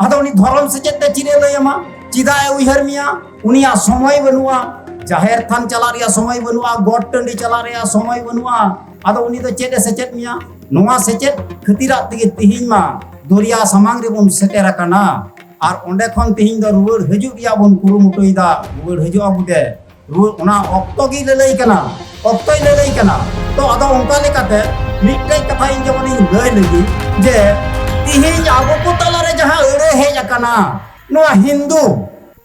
ᱟᱫᱚ ᱩᱱᱤ ᱫᱷᱚᱨᱚᱢ ᱥᱮᱪᱮᱫ ᱛᱮ ᱪᱮᱫ ᱮ ᱞᱟᱹᱭ ᱟᱢᱟ? ᱪᱮᱫᱟᱜ ᱮ ᱩᱭᱦᱟᱹᱨ ᱢᱮᱭᱟ? ᱩᱱᱤᱭᱟᱜ ᱥᱚᱢᱚᱭ ᱵᱟᱹᱱᱩᱜᱼᱟ, ᱡᱟᱦᱮᱨ ᱛᱷᱟᱱ ᱪᱟᱞᱟᱜ ᱨᱮᱭᱟᱜ ᱥᱚᱢᱚᱭ ᱵᱟᱹᱱᱩᱜᱼᱟ, ᱜᱚᱴ ᱴᱟᱺᱰᱤ ᱪᱟᱞᱟᱜ ᱨᱮᱭᱟᱜ ᱥᱚᱢᱚᱭ ᱵᱟᱹᱱᱩᱜᱼᱟ᱾ ᱟᱫᱚ ᱩᱱᱤ ᱫᱚ ᱪᱮᱫ ᱮ ᱥᱮᱪᱮᱫ ᱢᱮᱭᱟ? ᱱᱚᱣᱟ ᱥᱮᱪᱮᱫ ᱠᱷᱟᱹᱛᱤᱨᱟᱜ ᱛᱮᱜᱮ ᱛᱤᱦᱤᱧ ᱢᱟ ᱫᱚᱨᱭᱟ ᱥᱟᱢᱟᱝ ᱨᱮᱵᱚᱱ ᱥᱮᱴᱮᱨ ᱟᱠᱟᱱᱟ᱾ ᱟᱨ ᱚᱸᱰᱮ ᱠᱷᱚᱱ ᱛᱤᱦᱤᱧ ᱫᱚ ᱨᱩᱣᱟᱹᱲ ᱦᱤᱡᱩᱜ ᱨᱮᱭᱟᱜ ᱵᱚᱱ ᱠᱩᱨᱩᱢᱩᱴᱩᱭᱮᱫᱟ, ᱨᱩᱣᱟᱹᱲ ᱦᱤᱡᱩᱜ ᱟᱵᱚ ᱛᱮ᱾ ᱨᱩᱣᱟᱹᱲ, ᱚᱱᱟ ᱚᱠᱛᱚ ᱜᱮ ᱞᱟᱹᱞᱟᱹᱭ ᱠᱟᱱᱟ, ᱚᱠᱛᱚᱭ ᱞᱟᱹᱞᱟᱹᱭ ᱠᱟᱱᱟ᱾ ᱛᱚ ᱟᱫᱚ ᱚᱱᱠᱟ ᱞᱮᱠᱟᱛᱮ ᱢᱤᱫᱴᱮᱡ ᱠᱟᱛᱷᱟ ᱤᱧ ᱡᱮᱢᱚᱱᱤᱧ ᱞᱟᱹᱭ ᱞᱟᱹᱜᱤᱫ ᱡᱮ ᱛᱤᱦᱤᱧ ᱟᱵᱚ ᱠᱚ ᱛᱟᱞᱟᱨᱮ ᱡᱟᱦᱟᱸ ᱟᱹᱲᱟᱹ ᱦᱮᱡ ᱟᱠᱟᱱᱟ, ᱱᱚᱣᱟ ᱦᱤᱱᱫᱩ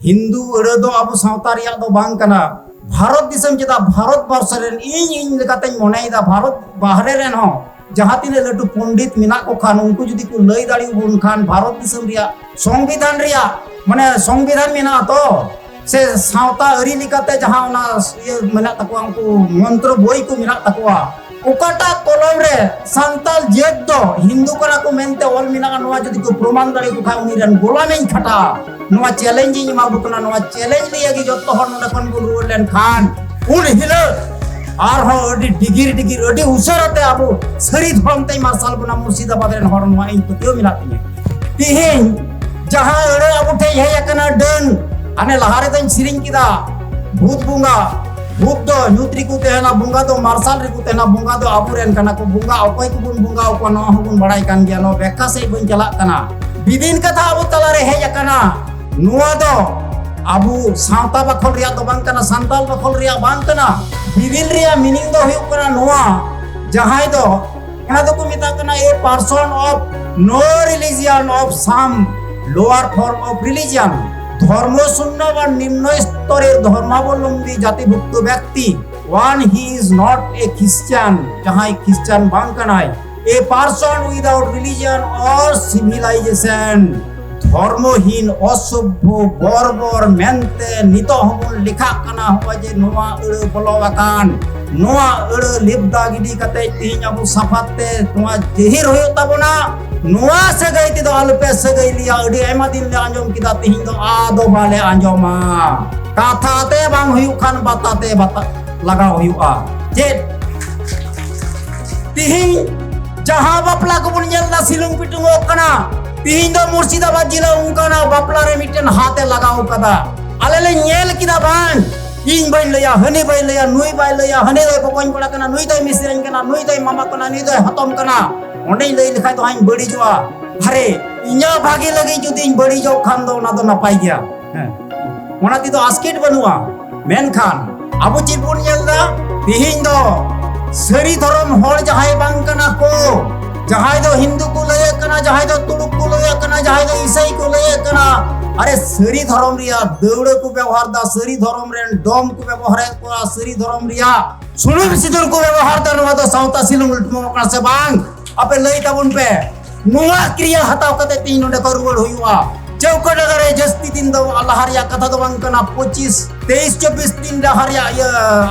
ᱦᱤᱱᱫᱩ ᱟᱹᱲᱟᱹ ᱫᱚ ᱟᱵᱚ ᱥᱟᱶᱛᱟ ᱨᱮᱭᱟᱜ ᱫᱚ ᱵᱟᱝ ᱠᱟᱱᱟ᱾ ᱵᱷᱟᱨᱚᱛ ᱫᱤᱥᱚᱢ ᱪᱮᱫᱟᱜ, ᱵᱷᱟᱨᱚᱛ ᱵᱚᱨᱥᱚ ᱨᱮᱱ, ᱤᱧ ᱤᱧ ᱞᱮᱠᱟᱛᱮᱧ ᱢᱚᱱᱮᱭᱮᱫᱟ, ᱵᱷᱟᱨᱚᱛ ᱵᱟᱦᱨᱮ ᱨᱮᱱ ᱦᱚᱸ ᱡᱟᱦᱟᱸ ᱛᱤᱱᱟᱹᱜ ᱞᱟᱹᱴᱩ ᱯᱚᱱᱰᱤᱛ ᱢᱮᱱᱟᱜ ᱠᱚ ᱠᱷᱟᱱ, ᱩᱱᱠᱩ ᱡᱩᱫᱤ ᱠᱚ ᱞᱟᱹᱭ ᱫᱟᱲᱮᱭᱟᱵᱚᱱ ᱠᱷᱟᱱ, ᱵᱷᱟᱨᱚᱛ ᱫᱤᱥᱚᱢ ᱨᱮᱭᱟᱜ ᱥᱚᱝᱵᱤᱫᱷᱟᱱ ᱨᱮᱭᱟᱜ, ᱢᱟᱱᱮ, ᱥᱚᱝᱵᱤᱫᱷᱟᱱ ᱢᱮᱱᱟᱜᱼᱟ ᱛᱚ, ᱥᱮ ᱥᱟᱶᱛᱟ ᱟᱹᱨᱤ ᱞᱮᱠᱟᱛᱮ ᱡᱟᱦᱟᱸ ᱚᱱᱟ ᱤᱭᱟᱹ ᱢᱮᱱᱟᱜ ᱛᱟᱠᱚᱣᱟ, ᱩᱱᱠᱩ ᱢᱚᱱᱛᱨᱚ ᱵᱳᱭ ᱠᱚ ᱢᱮᱱᱟᱜ ᱛᱟᱠᱚᱣᱟ, ᱚᱠᱟᱴᱟᱜ ᱠᱚᱞᱚᱢ ᱨᱮ ᱥᱟᱱᱛᱟᱞ ᱡᱟᱹᱛ ᱫᱚ ᱦᱤᱱᱫᱩ ᱠᱟᱱᱟ ᱠᱚ ᱢᱮᱱᱛᱮ ᱚᱞ ᱢᱮᱱᱟᱜᱼᱟ, ᱱᱚᱣᱟ ᱡᱩᱫᱤ ᱠᱚ ᱯᱨᱚᱢᱟᱱ ᱫᱟᱲᱮᱭᱟᱠᱚ ᱠᱷᱟᱱ, ᱩᱱᱤ ᱨᱮᱱ ᱜᱚᱞᱟᱢᱤᱧ ᱠᱷᱟᱴᱟᱜᱼᱟ᱾ ᱱᱚᱣᱟ ᱪᱮᱞᱮᱧᱡᱽ ᱤᱧ ᱮᱢᱟ ᱠᱚ ᱠᱟᱱᱟ᱾ ᱱᱚᱣᱟ ᱪᱮᱞᱮᱧᱡᱽ ᱞᱟᱹᱭᱟ ᱜᱮ ᱡᱚᱛᱚ ᱦᱚᱲ ᱱᱚᱰᱮ ᱠᱷᱚᱱ ᱵᱚᱱ ᱨᱩᱣᱟᱹᱲ ᱞᱮᱱᱠᱷᱟᱱ, ᱩᱱ ᱦᱤᱞᱳᱜ ᱟᱨᱦᱚᱸ ᱟᱹᱰᱤ ᱰᱤᱜᱤᱨ ᱰᱤᱜᱤᱨ, ᱟᱹᱰᱤ ᱩᱥᱟᱹᱨᱟ ᱛᱮ ᱟᱵᱚ ᱥᱟᱹᱨᱤ ᱫᱷᱚᱨᱚᱢ ᱛᱮᱭ ᱢᱟᱨᱥᱟᱞ ᱵᱚᱱᱟ᱾ ᱢᱩᱨᱥᱤᱫᱟᱵᱟᱫᱽ ᱨᱮᱱ ᱦᱚᱲ, ᱱᱚᱣᱟ ᱤᱧ ᱯᱟᱹᱛᱭᱟᱹᱣ ᱢᱮᱱᱟᱜ ᱛᱤᱧᱟᱹ᱾ ᱛᱤᱦᱤᱧ ᱡᱟᱦᱟᱸ ᱟᱹᱲᱟᱹ ᱟᱵᱚ ᱴᱷᱮᱡ ᱦᱮᱡ ᱟᱠᱟᱱᱟ ᱰᱟᱹᱱ, ᱦᱟᱱᱮ ᱞᱟᱦᱟ ᱨᱮᱫᱚᱧ ᱥᱮᱨᱮᱧ ᱠᱮᱫᱟ, ᱵᱷᱩᱛ ᱵᱚᱸᱜᱟ, ᱵᱷᱩᱛ ᱫᱚ ᱧᱩᱛ ᱨᱮᱠᱚ ᱛᱟᱦᱮᱱᱟ, ᱵᱚᱸᱜᱟ ᱫᱚ ᱢᱟᱨᱥᱟᱞ ᱨᱮᱠᱚ ᱛᱟᱦᱮᱱᱟ, ᱵᱚᱸᱜᱟ ᱫᱚ ᱟᱵᱚᱨᱮᱱ ᱠᱟᱱᱟ ᱠᱚ, ᱵᱚᱸᱜᱟ ᱚᱠᱚᱭ ᱠᱚᱵᱚᱱ ᱵᱚᱸᱜᱟ ᱟᱠᱚᱣᱟ, ᱱᱚᱣᱟ ᱦᱚᱸᱵᱚᱱ ᱵᱟᱲᱟᱭ ᱠᱟᱱ ᱜᱮᱭᱟ᱾ ᱱᱚᱣᱟ ᱵᱮᱠᱠᱷᱟ ᱥᱮᱫ ᱵᱟᱹᱧ ᱪᱟᱞᱟᱜ ᱠᱟᱱᱟ᱾ ᱵᱤᱵᱷᱤᱱ ᱠᱟᱛᱷᱟ ᱟᱵᱚ ᱛᱟᱞᱟᱨᱮ ᱦᱮᱡ ᱟᱠᱟᱱᱟ᱾ ᱱᱚᱣᱟ ᱫᱚ ᱟᱵᱚ ᱥᱟᱶᱛᱟ ᱵᱟᱠᱷᱳᱞ ᱨᱮᱭᱟᱜ ᱫᱚ ᱵᱟᱝ ᱠᱟᱱᱟ, ᱥᱟᱱᱛᱟᱞ ᱵᱟᱠᱷᱳᱞ ᱨᱮᱭᱟᱜ ᱵᱟᱝ ᱠᱟᱱᱟ᱾ ᱵᱤᱵᱷᱤᱱ ᱨᱮᱭᱟᱜ ᱢᱤᱱᱤᱝ ᱫᱚ ᱦᱩᱭᱩᱜ ᱠᱟᱱᱟ ᱱᱚᱣᱟ, ᱡᱟᱦᱟᱸᱭ ᱫᱚ, ᱚᱱᱟ ᱫᱚᱠᱚ ᱢᱮᱛᱟᱜ ᱠᱟᱱᱟ a person of no religion of some lower form of religion, ᱫᱷᱚᱨᱢᱚ ᱥᱩᱱᱱᱚ ᱵᱟ ᱱᱤᱢᱱ স্তরের ধর্মাবলম্বী জাতিভুক্ত ব্যক্তি, one he is not a Christian, ᱡᱟᱦᱟᱸᱭ ᱠᱷᱨᱤᱥᱪᱟᱱ ᱵᱟᱝ ᱠᱟᱱᱟᱭ, a person without religion or civilization, ᱫᱷᱚᱨᱢᱚᱦᱤᱱ, ᱚᱥᱚᱵᱷᱭᱚ, ᱵᱚᱨᱵᱚᱨ ᱢᱮᱱᱛᱮ ᱱᱤᱛᱚᱜ ᱦᱚᱸᱵᱚᱱ ᱞᱮᱠᱷᱟᱜ ᱠᱟᱱᱟ᱾ ᱦᱚᱸᱜᱼᱚᱭ ᱡᱮ ᱱᱚᱣᱟ ᱟᱹᱲᱟᱹ ᱵᱚᱞᱚ ᱟᱠᱟᱱ, ᱱᱚᱣᱟ ᱟᱹᱲᱟᱹ ᱞᱮᱵᱫᱟ ᱜᱤᱰᱤ ᱠᱟᱛᱮ ᱛᱮᱦᱮᱧ ᱟᱵᱚ ᱥᱟᱯᱷᱟᱛ ᱛᱮ ᱱᱚᱣᱟ ᱡᱟᱹᱦᱤᱨ ᱦᱩᱭᱩᱜ ᱛᱟᱵᱚᱱᱟ᱾ ᱱᱚᱣᱟ ᱥᱟᱹᱜᱟᱹᱭ ᱛᱮᱫᱚ ᱟᱞᱚᱯᱮ ᱥᱟᱹᱜᱟᱹᱭ ᱞᱮᱭᱟ᱾ ᱟᱹᱰᱤ ᱟᱭᱢᱟ ᱫᱤᱱ ᱞᱮ ᱟᱸᱡᱚᱢ ᱠᱮᱫᱟ, ᱛᱮᱦᱮᱧ ᱫᱚ ᱟᱫᱚ ᱵᱟᱞᱮ ᱟᱸᱡᱚᱢᱟ᱾ ᱠᱟᱛᱷᱟ ᱛᱮ ᱵᱟᱝ ᱦᱩᱭᱩᱜ ᱠᱷᱟᱱ ᱵᱟᱛᱟ ᱛᱮ ᱵᱟᱛᱟ ᱞᱟᱜᱟᱣ ᱦᱩᱭᱩᱜᱼᱟ᱾ ᱪᱮᱫ? ᱛᱤᱦᱤᱧ ᱡᱟᱦᱟᱸ ᱵᱟᱯᱞᱟ ᱠᱚᱵᱚᱱ ᱧᱮᱞ ᱮᱫᱟ, ᱥᱤᱞᱩᱝ ᱯᱤᱴᱩᱝᱚᱜ ᱠᱟᱱᱟ᱾ ᱛᱤᱦᱤᱧ ᱫᱚ ᱢᱩᱨᱥᱤᱫᱟᱵᱟᱫ ᱡᱤᱞᱟᱹ ᱚᱱᱠᱟᱱᱟᱜ ᱵᱟᱯᱞᱟ ᱨᱮ ᱢᱤᱫᱴᱮᱱ ᱦᱟᱛ ᱮ ᱞᱟᱜᱟᱣ ᱠᱟᱫᱟ᱾ ᱟᱞᱮ ᱞᱮ ᱧᱮᱞ ᱠᱮᱫᱟ, ᱵᱟᱝ, ᱤᱧ ᱵᱟᱹᱧ ᱞᱟᱹᱭᱟ, ᱦᱟᱹᱱᱤ ᱵᱟᱹᱧ ᱞᱟᱹᱭᱟ, ᱱᱩᱭ ᱵᱟᱭ ᱞᱟᱹᱭᱟ, ᱦᱟᱹᱱᱤ ᱫᱚᱭ ᱵᱚᱠᱚᱧ ᱠᱚᱲᱟ ᱠᱟᱱᱟ, ᱱᱩᱭ ᱫᱚᱭ ᱢᱤᱥᱨᱟᱧ ᱠᱟᱱᱟ, ᱱᱩᱭ ᱫᱚᱭ ᱢᱟᱢᱟ ᱠᱟᱱᱟ, ᱱᱩᱭ ᱫᱚᱭ ᱦᱟᱛᱚᱢ ᱠᱟᱱᱟ᱾ ᱚᱸᱰᱮᱧ ᱞᱟᱹᱭ ᱞᱮᱠᱷᱟᱡ ᱫᱚ ᱦᱟᱸᱜ ᱤᱧ ᱵᱟᱹᱲᱤᱡᱚᱜᱼᱟ᱾ ᱟᱨᱮ, ᱤᱧᱟᱹᱜ ᱵᱷᱟᱜᱮ ᱞᱟᱹᱜᱤᱫ ᱡᱩᱫᱤᱧ ᱵᱟᱹᱲᱤᱡᱚᱜ ᱠᱷᱟᱱ ᱫᱚ ᱚᱱᱟ ᱫᱚ ᱱᱟᱯᱟᱭ ᱜᱮᱭᱟ᱾ ᱦᱮᱸ, ᱚᱱᱟ ᱛᱮᱫᱚ ᱟᱥᱠᱮᱛ ᱵᱟᱹᱱᱩᱜᱼᱟ᱾ ᱢᱮᱱᱠᱷᱟᱱ ᱟᱵᱚ ᱪᱮᱫ ᱵᱚᱱ ᱧᱮᱞ ᱮᱫᱟ? ᱛᱤᱦᱤᱧ ᱫᱚ ᱥᱟᱹᱨᱤ ᱫᱷᱚᱨᱚᱢ ᱦᱚᱲ ᱡᱟᱦᱟᱸᱭ ᱵᱟᱝ ᱠᱟᱱᱟ ᱠᱚ, ᱡᱟᱦᱟᱸᱭ ᱫᱚ ᱦᱤᱱᱫᱩ ᱠᱚ ᱞᱟᱹᱭᱮᱫ ᱠᱟᱱᱟ, ᱡᱟᱦᱟᱸᱭ ᱫᱚ ᱛᱩᱲᱩᱠ ᱠᱚ ᱞᱟᱹᱭᱮᱫ ᱠᱟᱱᱟ, ᱡᱟᱦᱟᱸᱭ ᱫᱚ ᱤᱥᱟᱹᱭ ᱠᱚ ᱞᱟᱹᱭᱮᱫ ᱠᱟᱱᱟ, ᱟᱨᱮ, ᱥᱟᱹᱨᱤ ᱫᱷᱚᱨᱚᱢ ᱨᱮᱭᱟᱜ ᱫᱟᱹᱣᱲᱟᱹ ᱠᱚ ᱵᱮᱵᱚᱦᱟᱨ ᱫᱟ, ᱥᱟᱹᱨᱤ ᱫᱷᱚᱨᱚᱢ ᱨᱮᱱ ᱰᱚᱢ ᱠᱚ ᱵᱮᱵᱚᱦᱟᱨᱮᱫ ᱠᱚᱣᱟ, ᱥᱟᱹᱨᱤ ᱫᱷᱚᱨᱚᱢ ᱨᱮᱭᱟᱜ ᱥᱩᱱᱩᱢ ᱥᱤᱸᱫᱩᱨ ᱠᱚ ᱵᱮᱵᱚᱦᱟᱨ ᱫᱟ, ᱱᱚᱣᱟ ᱫᱚ ᱥᱟᱶᱛᱟ ᱥᱤᱞᱚᱝ ᱩᱞᱴᱢᱚᱜ ᱠᱟᱱᱟ ᱥᱮ ᱵᱟᱝ? ᱟᱯᱮ ᱞᱟᱹᱭ ᱛᱟᱵᱚᱱ ᱯᱮ᱾ ᱱᱚᱣᱟ ᱠᱨᱤᱭᱟ ᱦᱟᱛᱟᱣ ᱠᱟᱛᱮ ᱛᱤᱦᱤᱧ ᱱᱚᱰᱮ ᱠᱚ ᱨᱩᱣᱟᱹᱲ ᱦᱩᱭᱩᱜᱼᱟ᱾ ᱪᱟᱹᱣᱠᱟᱹ ᱰᱟᱸᱜᱟ ᱨᱮ ᱡᱟᱹᱥᱛᱤ ᱫᱤᱱ ᱫᱚ ᱞᱟᱦᱟ ᱨᱮᱭᱟᱜ ᱠᱟᱛᱷᱟ ᱫᱚ ᱵᱟᱝ ᱠᱟᱱᱟ, ᱯᱚᱸᱪᱤᱥ, ᱛᱮᱭᱤᱥ, ᱪᱚᱵᱵᱤᱥ ᱫᱤᱱ ᱞᱟᱦᱟ ᱨᱮᱭᱟᱜ, ᱤᱭᱟᱹ,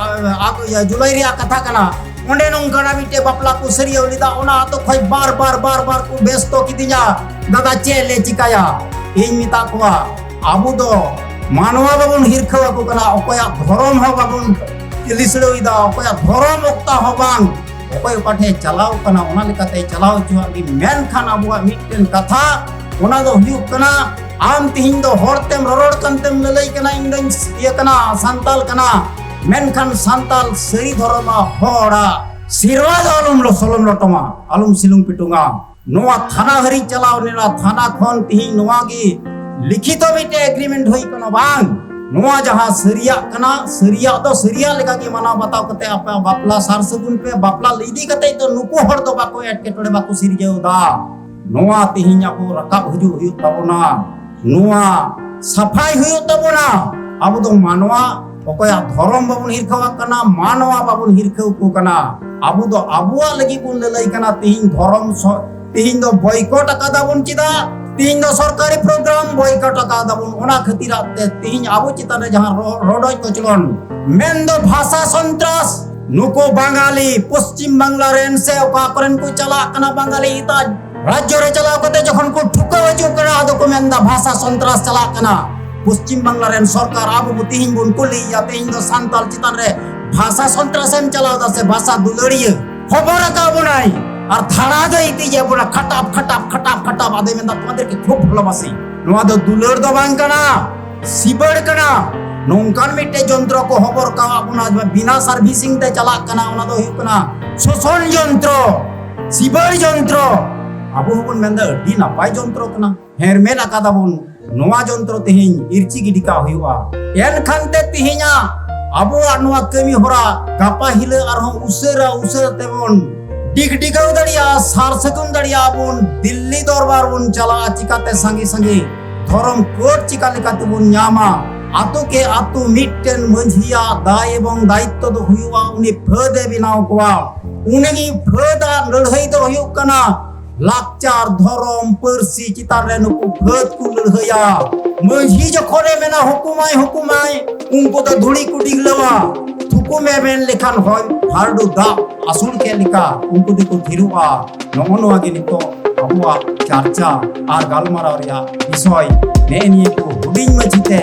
ᱟ-, ᱤᱭᱟᱹ, ᱡᱩᱞᱟᱭ ᱨᱮᱭᱟᱜ ᱠᱟᱛᱷᱟ ᱠᱟᱱᱟ᱾ ᱚᱸᱰᱮ ᱱᱚᱝᱠᱟᱱᱟᱜ ᱢᱤᱫᱴᱮᱡ ᱵᱟᱯᱞᱟ ᱠᱚ ᱥᱟᱹᱨᱭᱟᱹᱣ ᱞᱮᱫᱟ, ᱚᱱᱟ ᱟᱛᱳ ᱠᱷᱚᱡ ᱵᱟᱨ ᱵᱟᱨ ᱵᱟᱨ ᱵᱟᱨ ᱠᱚ ᱵᱮᱥᱛᱚ ᱠᱤᱫᱤᱧᱟ᱾ ᱫᱟᱫᱟ, ᱪᱮᱫ ᱞᱮ ᱪᱤᱠᱟᱭᱟ? ᱤᱧ ᱢᱮᱛᱟ ᱠᱚᱣᱟ, ᱟᱵᱚ ᱫᱚ ᱢᱟᱱᱣᱟ ᱵᱟᱵᱚᱱ ᱦᱤᱨᱠᱷᱟᱹᱣ ᱟᱠᱚ ᱠᱟᱱᱟ, ᱚᱠᱚᱭᱟᱜ ᱫᱷᱚᱨᱚᱢ ᱦᱚᱸ ᱵᱟᱵᱚᱱ ᱞᱤᱥᱲᱟᱹᱣ ᱮᱫᱟ, ᱚᱠᱚᱭᱟᱜ ᱫᱷᱚᱨᱚᱢ ᱚᱠᱛᱟ ᱦᱚᱸ ᱵᱟᱝ, ᱚᱠᱚᱭ ᱚᱠᱟ ᱴᱷᱮᱡ ᱪᱟᱞᱟᱣ ᱠᱟᱱᱟ, ᱚᱱᱟ ᱞᱮᱠᱟᱛᱮ ᱪᱟᱞᱟᱣ ᱦᱚᱪᱚᱣᱟᱜ ᱜᱮ᱾ ᱢᱮᱱᱠᱷᱟᱱ ᱟᱵᱚᱣᱟᱜ ᱢᱤᱫᱴᱮᱱ ᱠᱟᱛᱷᱟ, ᱚᱱᱟ ᱫᱚ ᱦᱩᱭᱩᱜ ᱠᱟᱱᱟ, ᱟᱢ ᱛᱤᱦᱤᱧ ᱫᱚ ᱦᱚᱲ ᱛᱮᱢ ᱨᱚᱨᱚᱲ ᱠᱟᱱ ᱛᱮᱢ ᱞᱟᱹᱞᱟᱹᱭ ᱠᱟᱱᱟ, ᱤᱧ ᱫᱚᱧ ᱤᱭᱟᱹ ᱠᱟᱱᱟ, ᱥᱟᱱᱛᱟᱞ ᱠᱟᱱᱟ, ᱢᱮᱱᱠᱷᱟᱱ ᱥᱟᱱᱛᱟᱞ ᱥᱟᱹᱨᱤ ᱫᱷᱚᱨᱚᱢᱟᱜ ᱦᱚᱲᱟᱜ ᱥᱮᱨᱣᱟ ᱫᱚ ᱟᱞᱚᱢ ᱞᱚ-, ᱥᱚᱞᱚᱢ ᱞᱚᱴᱚᱢᱟ, ᱟᱞᱚᱢ ᱥᱤᱞᱩᱝ ᱯᱤᱴᱩᱝᱟ᱾ ᱱᱚᱣᱟ ᱛᱷᱟᱱᱟ ᱦᱟᱹᱨᱤᱡ ᱪᱟᱞᱟᱣ ᱞᱮᱱᱟ, ᱛᱷᱟᱱᱟ ᱠᱷᱚᱱ ᱛᱤᱦᱤᱧ ᱱᱚᱣᱟ ᱜᱮ ᱞᱤᱠᱷᱤᱛᱚ ᱢᱤᱫᱴᱮᱡ ᱮᱜᱽᱨᱤᱢᱮᱱᱴ ᱦᱩᱭ ᱠᱟᱱᱟ, ᱵᱟᱝ? ᱱᱚᱣᱟ ᱡᱟᱦᱟᱸ ᱥᱟᱹᱨᱤᱭᱟᱜ ᱠᱟᱱᱟ, ᱥᱟᱹᱨᱤᱭᱟᱜ ᱫᱚ ᱥᱟᱹᱨᱤᱭᱟᱜ ᱞᱮᱠᱟ ᱜᱮ ᱢᱟᱱᱟᱣ ᱵᱟᱛᱟᱣ ᱠᱟᱛᱮ ᱟᱯᱮ ᱵᱟᱯᱞᱟ ᱥᱟᱨ ᱥᱟᱹᱜᱩᱱ ᱯᱮ, ᱵᱟᱯᱞᱟ ᱤᱫᱤ ᱠᱟᱛᱮ ᱫᱚ ᱱᱩᱠᱩ ᱦᱚᱲ ᱫᱚ ᱵᱟᱠᱚ ᱮᱴᱠᱮᱴᱚᱬᱮ ᱵᱟᱠᱚ ᱥᱤᱨᱡᱟᱹᱣ ᱮᱫᱟ᱾ ᱱᱚᱣᱟ ᱛᱤᱦᱤᱧ ᱟᱵᱚ ᱨᱟᱠᱟᱵ ᱦᱤᱡᱩᱜ ᱦᱩᱭᱩᱜ ᱛᱟᱵᱚᱱᱟ, ᱱᱚᱣᱟ ᱥᱟᱯᱷᱟᱭ ᱦᱩᱭᱩᱜ ᱛᱟᱵᱚᱱᱟ᱾ ᱟᱵᱚ ᱫᱚ ᱢᱟᱱᱣᱟ ᱚᱠᱚᱭᱟᱜ ᱫᱷᱚᱨᱚᱢ ᱵᱟᱵᱚᱱ ᱦᱤᱨᱠᱷᱟᱹᱣᱟᱜ ᱠᱟᱱᱟ, ᱢᱟᱱᱣᱟ ᱵᱟᱵᱚᱱ ᱦᱤᱨᱠᱷᱟᱹᱣ ᱠᱚ ᱠᱟᱱᱟ᱾ ᱟᱵᱚ ᱫᱚ ᱟᱵᱚᱣᱟᱜ ᱞᱟᱹᱜᱤᱫ ᱵᱚᱱ ᱞᱟᱹᱞᱟᱹᱭ ᱠᱟᱱᱟ᱾ ᱛᱤᱦᱤᱧ ᱫᱷᱚᱨᱚᱢ ᱥᱚ-, ᱛᱤᱦᱤᱧ ᱫᱚ ᱵᱚᱭᱠᱚᱴ ᱟᱠᱟᱫᱟ ᱵᱚᱱ᱾ ᱪᱮᱫᱟᱜ ᱛᱤᱦᱤᱧ ᱫᱚ ᱥᱚᱨᱠᱟᱨᱤ ᱯᱨᱳᱜᱨᱟᱢ ᱵᱚᱭᱠᱚᱴ ᱟᱠᱟᱫᱟ ᱵᱚᱱ? ᱚᱱᱟ ᱠᱷᱟᱹᱛᱤᱨᱟᱜ ᱛᱮ ᱛᱤᱦᱤᱧ ᱟᱵᱚ ᱪᱮᱛᱟᱱ ᱨᱮ ᱡᱟᱦᱟᱸ ᱨᱚ-, ᱨᱚᱰᱚᱡ ᱠᱚᱪᱞᱚᱱ, ᱢᱮᱱᱫᱚ ᱵᱷᱟᱥᱟ ᱥᱚᱱᱛᱨᱟᱥ, ᱱᱩᱠᱩ ᱵᱟᱝᱜᱟᱞᱤ ᱯᱚᱥᱪᱤᱢ ᱵᱟᱝᱞᱟ ᱨᱮᱱ ᱥᱮ ᱚᱠᱟ ᱠᱚᱨᱮᱱ ᱠᱚ ᱪᱟᱞᱟᱜ ᱠᱟᱱᱟ, ᱵᱟᱝᱜᱟᱞᱤ ᱮᱴᱟᱜ ᱨᱟᱡᱽᱡᱚ ᱨᱮ ᱪᱟᱞᱟᱣ ᱠᱟᱛᱮ ᱡᱚᱠᱷᱚᱱ ᱠᱚ ᱴᱷᱩᱠᱟᱹᱣ ᱦᱤᱡᱩᱜ ᱠᱟᱱᱟ, ᱟᱫᱚ ᱠᱚ ᱢᱮᱱᱫᱟ ᱵᱷᱟᱥᱟ ᱥᱚᱱᱛᱨᱟᱥ ᱪᱟᱞᱟᱜ ᱠᱟᱱᱟ᱾ ᱯᱚᱥᱪᱤᱢ ᱵᱟᱝᱞᱟ ᱨᱮᱱ ᱥᱚᱨᱠᱟᱨ, ᱟᱵᱚ ᱵᱚ ᱛᱤᱦᱤᱧ ᱵᱚᱱ ᱠᱩᱞᱤᱭᱮᱭᱟ, ᱛᱤᱦᱤᱧ ᱫᱚ ᱥᱟᱱᱛᱟᱞ ᱪᱮᱛᱟᱱ ᱨᱮ ᱵᱷᱟᱥᱟ ᱥᱚᱱᱛᱨᱟᱥ ᱮᱢ ᱪᱟᱞᱟᱣ ᱫᱟ ᱥᱮ ᱵᱷᱟᱥᱟ ᱫᱩᱞᱟᱹᱲᱤᱭᱟᱹ? ᱠᱷᱚᱵᱚᱨ ᱟᱠᱟᱫ ᱵᱚᱱᱟᱭ᱾ ᱟᱨ ᱛᱷᱟᱲᱟ ᱫᱚ ᱤᱫᱤ ᱡᱮ ᱵᱚᱱᱟ ᱠᱷᱟᱴᱟᱯ, ᱠᱷᱟᱴᱟᱯ, ᱠᱷᱟᱴᱟᱯ, ᱠᱷᱟᱴᱟᱯ᱾ ᱟᱫᱚᱭ ᱢᱮᱱᱫᱟ, "ᱛᱚᱢᱟᱫᱮᱨ ᱠᱮ ᱠᱷᱩᱵ ᱵᱷᱟᱞᱚᱵᱟᱥᱤ᱾" ᱱᱚᱣᱟ ᱫᱚ ᱫᱩᱞᱟᱹᱲ ᱫᱚ ᱵᱟᱝ ᱠᱟᱱᱟ, ᱥᱤᱵᱟᱹᱲ ᱠᱟᱱᱟ᱾ ᱱᱚᱝᱠᱟᱱ ᱢᱤᱫᱴᱮᱡ ᱡᱚᱱᱛᱨᱚ ᱠᱚ ᱦᱚᱵᱚᱨ ᱠᱟᱣᱟᱜ ᱵᱚᱱᱟ, ᱵᱤᱱᱟ servicing ᱛᱮ ᱪᱟᱞᱟᱜ ᱠᱟᱱᱟ᱾ ᱚᱱᱟ ᱫᱚ ᱦᱩᱭᱩᱜ ᱠᱟᱱᱟ ᱥᱳᱥᱚᱱ ᱡᱚᱱᱛᱨᱚ, ᱥᱤᱵᱟᱹᱲ ᱡᱚᱱᱛᱨᱚ᱾ ᱟᱵᱚ ᱦᱚᱸᱵᱚᱱ ᱢᱮᱱᱫᱟ ᱟᱹᱰᱤ ᱱᱟᱯᱟᱭ ᱡᱚᱱᱛᱨᱚ ᱠᱟᱱᱟ, ᱦᱮᱨᱢᱮᱫ ᱟᱠᱟᱫᱟ ᱵᱚᱱ᱾ ᱱᱚᱣᱟ ᱡᱚᱱᱛᱨᱚ ᱛᱮᱦᱮᱧ ᱤᱨᱪᱤ ᱜᱤᱰᱤ ᱠᱟᱜ ᱦᱩᱭᱩᱜᱼᱟ᱾ ᱮᱱᱠᱷᱟᱱ ᱛᱮ ᱛᱮᱦᱮᱧᱟᱜ ᱟᱵᱚᱣᱟᱜ ᱱᱚᱣᱟ ᱠᱟᱹᱢᱤ ᱦᱚᱨᱟ ᱜᱟᱯᱟ ᱦᱤᱞᱳᱜ ᱟᱨᱦᱚᱸ ᱩᱥᱟᱹᱨᱟ ᱩᱥᱟᱹᱨᱟ ᱛᱮᱵᱚᱱ ᱰᱤᱜᱽ ᱰᱤᱜᱟᱹᱣ ᱫᱟᱲᱮᱭᱟᱜᱼᱟ, ᱥᱟᱨ ᱥᱟᱹᱜᱩᱱ ᱫᱟᱲᱮᱭᱟᱜᱼᱟ ᱵᱚᱱ᱾ ᱫᱤᱞᱞᱤ ᱫᱚᱨᱵᱟᱨ ᱵᱚᱱ ᱪᱟᱞᱟᱜᱼᱟ, ᱪᱤᱠᱟᱛᱮ ᱥᱟᱸᱜᱮ ᱥᱟᱸᱜᱮ ᱫᱷᱚᱨᱚᱢ ᱠᱳᱰ ᱪᱤᱠᱟ ᱞᱮᱠᱟ ᱛᱮᱵᱚᱱ ᱧᱟᱢᱟ? ᱟᱛᱳ ᱠᱮ ᱟᱛᱳ ᱢᱤᱫᱴᱮᱱ ᱢᱟᱹᱡᱷᱤᱭᱟᱜ ᱫᱟᱭ ᱮᱵᱚᱝ ᱫᱟᱭᱤᱛᱛᱚ ᱫᱚ ᱦᱩᱭᱩᱜᱼᱟ, ᱩᱱᱤ ᱯᱷᱟᱹᱫ ᱮ ᱵᱮᱱᱟᱣ ᱠᱚᱣᱟ᱾ ᱩᱱᱤ ᱯᱷᱟᱹᱫ ᱟᱜ ᱞᱟᱹᱲᱦᱟᱹᱭ ᱫᱚ ᱦᱩᱭᱩᱜ ᱠᱟᱱᱟ ᱞᱟᱠᱪᱟᱨ, ᱫᱷᱚᱨᱚᱢ, ᱯᱟᱹᱨᱥᱤ ᱪᱮᱛᱟᱱ ᱨᱮ ᱱᱩᱠᱩ ᱯᱷᱟᱹᱫ ᱠᱚ ᱞᱟᱹᱲᱦᱟᱹᱭᱟ᱾ ᱢᱟᱹᱡᱷᱤ ᱡᱚᱠᱷᱚᱱᱮ ᱢᱮᱱᱟ ᱦᱩᱠᱩᱢᱟᱭ, ᱦᱩᱠᱩᱢᱟᱭ, ᱩᱱᱠᱩ ᱫᱚ ᱫᱷᱩᱲᱤ ᱠᱚ ᱰᱤᱜᱽᱞᱟᱹᱣᱟ᱾ ᱛᱷᱩᱠᱩᱢᱮ ᱢᱮᱱ ᱞᱮᱠᱷᱟᱱ ᱦᱚᱭ ᱦᱟᱨᱰᱩ ᱫᱟᱜ ᱟᱹᱥᱩᱲ ᱠᱮᱫ ᱞᱮᱠᱟ ᱩᱱᱠᱩ ᱫᱚᱠᱚ ᱛᱷᱤᱨᱚᱜᱼᱟ᱾ ᱱᱚᱜᱼᱚ ᱱᱚᱣᱟ ᱜᱮ ᱱᱤᱛᱚᱜ ᱟᱵᱚᱣᱟᱜ ᱪᱟᱨᱪᱟ ᱟᱨ ᱜᱟᱞᱢᱟᱨᱟᱣ ᱨᱮᱭᱟᱜ ᱵᱤᱥᱚᱭ᱾ ᱱᱮᱜᱼᱮ ᱱᱤᱭᱟᱹ ᱠᱚ ᱦᱩᱰᱤᱧ ᱢᱟᱹᱡᱷᱤ ᱛᱮ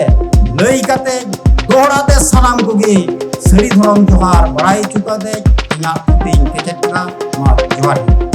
ᱞᱟᱹᱭ ᱠᱟᱛᱮ ᱫᱚᱦᱲᱟ ᱛᱮ ᱥᱟᱱᱟᱢ ᱠᱚᱜᱮ ᱥᱟᱹᱨᱤ ᱫᱷᱚᱨᱚᱢ ᱡᱚᱦᱟᱨ ᱵᱟᱲᱟᱭ ᱦᱚᱪᱚ ᱠᱟᱛᱮ ᱤᱧᱟᱹᱜ ᱠᱟᱛᱷᱟᱧ ᱠᱮᱪᱮᱫ ᱠᱮᱫᱟ᱾ ᱢᱟ ᱡᱚᱦᱟᱨ ᱜᱮ᱾